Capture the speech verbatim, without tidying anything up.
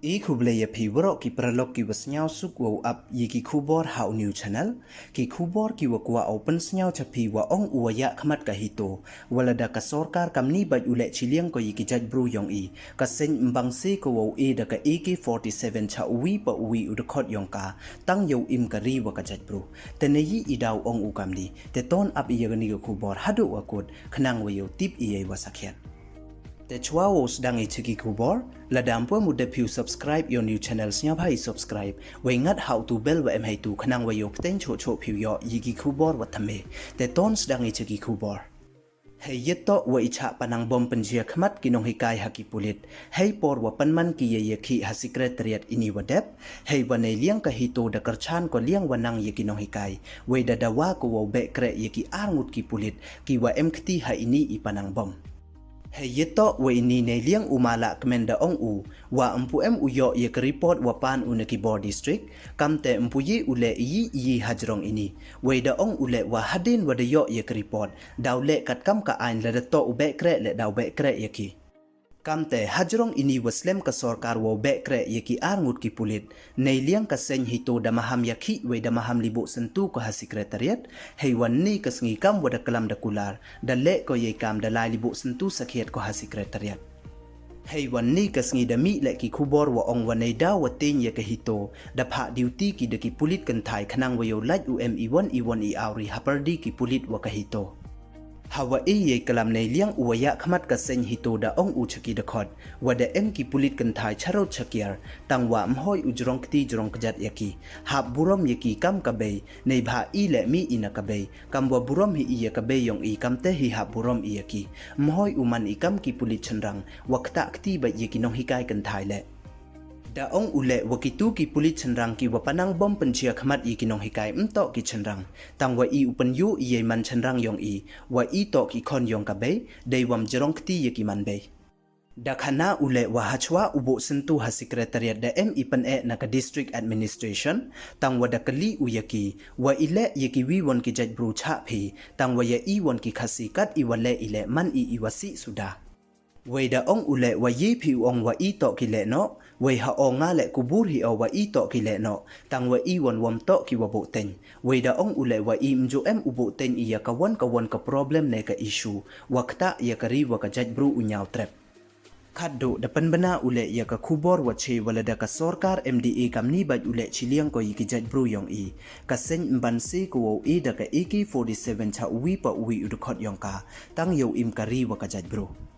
I khublei ya phi waroh ki paralok ki wa sniawsuk wow ap ya ki khubor ha u new channel. Ki khubor ki wa kwah u pynsniaw cha phi wa ong u wa yakhmat ka HITO, wa lada ka sorkar kamni bait u leh chiliang ko ya ki jaitbru yong i, ka seng mbang se ko wow e da ka A K forty-seven cha uwi pa uwi u dkhot yong ka, tang yow im ka ri wa ka jaitbru. Te ne yi i daw ong u kamni, te ton ap i ya kani ka khubor haduh wa kut, khnang wa yow tip i ya i wa sakhiat. Te chwa wow sdang i cha ki khubor, lada ym pu em u dep phi u subscribe ya u new channel, sniawbha i subscribe, wei ngat ha u tu bell wa em hei tu, khnang wa yow pteng choh choh phi u yoh ya ki khubor wa thymme. Te ton sdang i cha ki khubor. Hei yatoh wa i chah panang bom pynjia khmat ki nonghikai ha ki pulit, hei por wa pynman ki ya yakhih ha secretariat ini wa dep, hei wa nei liang ka HITO da kyrchan ko liang wa nang ya ki nonghikai, wei da dawa ko wow beh kreh ya ki ar ngut ki pulit, ki wa em kti ha ini i panang bom. Hei yatoh wa ini nei liang u ma Lahkmen da ong u, wa ym pu em u yoh ya ka report wa pan u na ki bor district, kamte ym pu ye u leh iyi iyi hajrong ini. Wei da ong u leh wa hadien wa da yoh ya ka report, daw leh katkam ka ain lada toh u beh kreh leh daw beh kreh ya ki. Kamte hajrong ini wa slem ka sorkar wow beh kreh ya ki ar ngut ki pulit, nei liang ka seng HITO da maham yakhih wei da maham liboh syntu ko ha secretariat, hei wa ni ka sngi kam wa da klam da kular, da leh ko ya i kam da lai liboh syntu sakhiat ko ha secretariat. Hei wa ni ka sngi da mih leh ki khubor wa ong wa nei daw wa teng ya ka HITO, da phah duty ki da ki pulit kynthai khnang wa yow lait u em iwon iwon i awri hapyrdi ki pulit wa ka HITO. Ha wa e ya i klam nei liang u wa yakhmat ka seng HITO da ong u cha ki dkhot, wa da em ki pulit kynthai charot chakiar, tang wa ym hoi u jrong kti jrong kjat ya ki, hap burom ya ki kam ka bei, neibhah i leh mih i na ka bei, kam wa burom hi i ya ka bei yong i, kamte hi hap burom i ya ki. Ym hoi u man i kam ki pulit chynrang, wa ktah kti bait ya ki nonghikai kynthai leh. Da ong u leh wa kitu ki pulit chynrang ki wa panang bom pynjia khmat ya ki nonghikai ym toh ki chynrang, tang wa i u pynyoo i ya i man chynrang yong i, wa i toh ki khon yong ka bei, dei wa ym jrong kti ya ki man bei. Da khana u leh wa hachwa u boh syntu ha secretariat da em i pyneh na ka district administration, tang wa da kylli u ya ki, wa i leh ya ki wi won ki jaitbru chah phi, tang wa ya i won ki Khasi kat i wa leh i leh man i i wa sih suda. Wei da ong u leh wa ye phi u ong wa i toh ki leh noh, wei ha o nga leh kubur hi o wa i toh ki leh noh, tang wa i won wom toh ki wa boh teng. Wei da ong u leh wa i ym ju em u boh teng i ya ka won ka won ka problem ne ka issue, wa ktah ya ka ri wa ka jaitbru u ñiaw trep. Khatduh da pynbna u leh ya ka khubor wa che wa lada ka sorkar M D A kamni bait u leh chiliang ko ya ki jaitbru yong i, ka seng ym ban se ko wow e da ka A K forty-seven cha uwi pa uwi u dkhot yong ka, tang yow im ka ri wa ka jaitbru.